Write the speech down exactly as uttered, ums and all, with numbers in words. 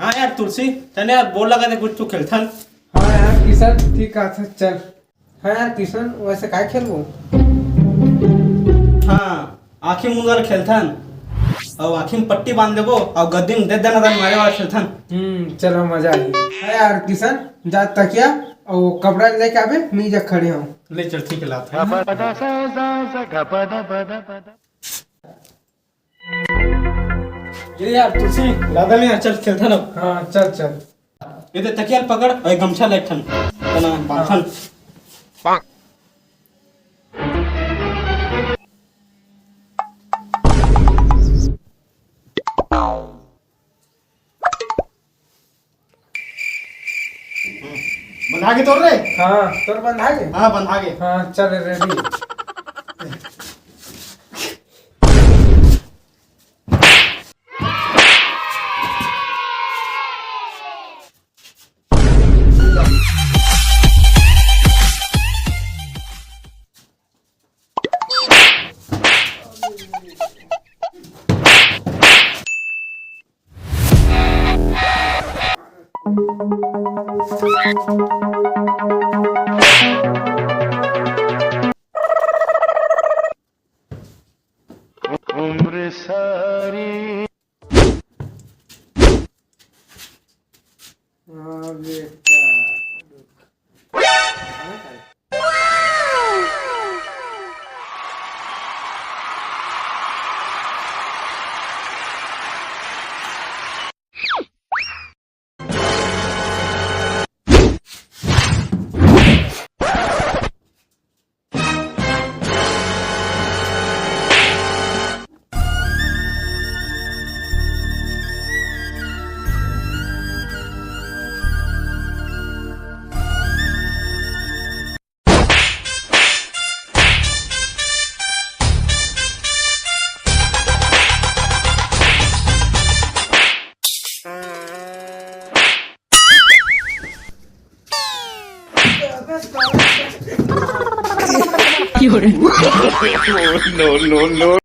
हाँ यार तुलसी, तने यार बोर लगत हे, कुछ तो खेलथन। हाँ यार किशन, ठीक कहत हस, चल। हाँ यार किशन, वैसे काय खेलबो? हाँ, आँखी मूंद वाला खेलथन, अउ आँखी में पट्टी बांध लेबो, अउ गद्दी में दे दना दन मारे वाला खेलथन। हम्म, चलो मजा आही। हाँ यार किशन, जा तकिया अउ कपड़ा लेके आबे, मैं जा खड़े हूँ। ले चल, ठीक है, लात हँव। ये यार तुलसी, लादा ले यार, चल खेलथन अब। हाँ चल चल। ये दे तकिया ल पकड़, अउ ये गमछा ले एक ठन, तना बांधथन। बंधा के तोर रे। हाँ, तोर बंधा के। हाँ, बंधा के। हाँ, चल रेडी। हाँ, बेटा। No, no, no.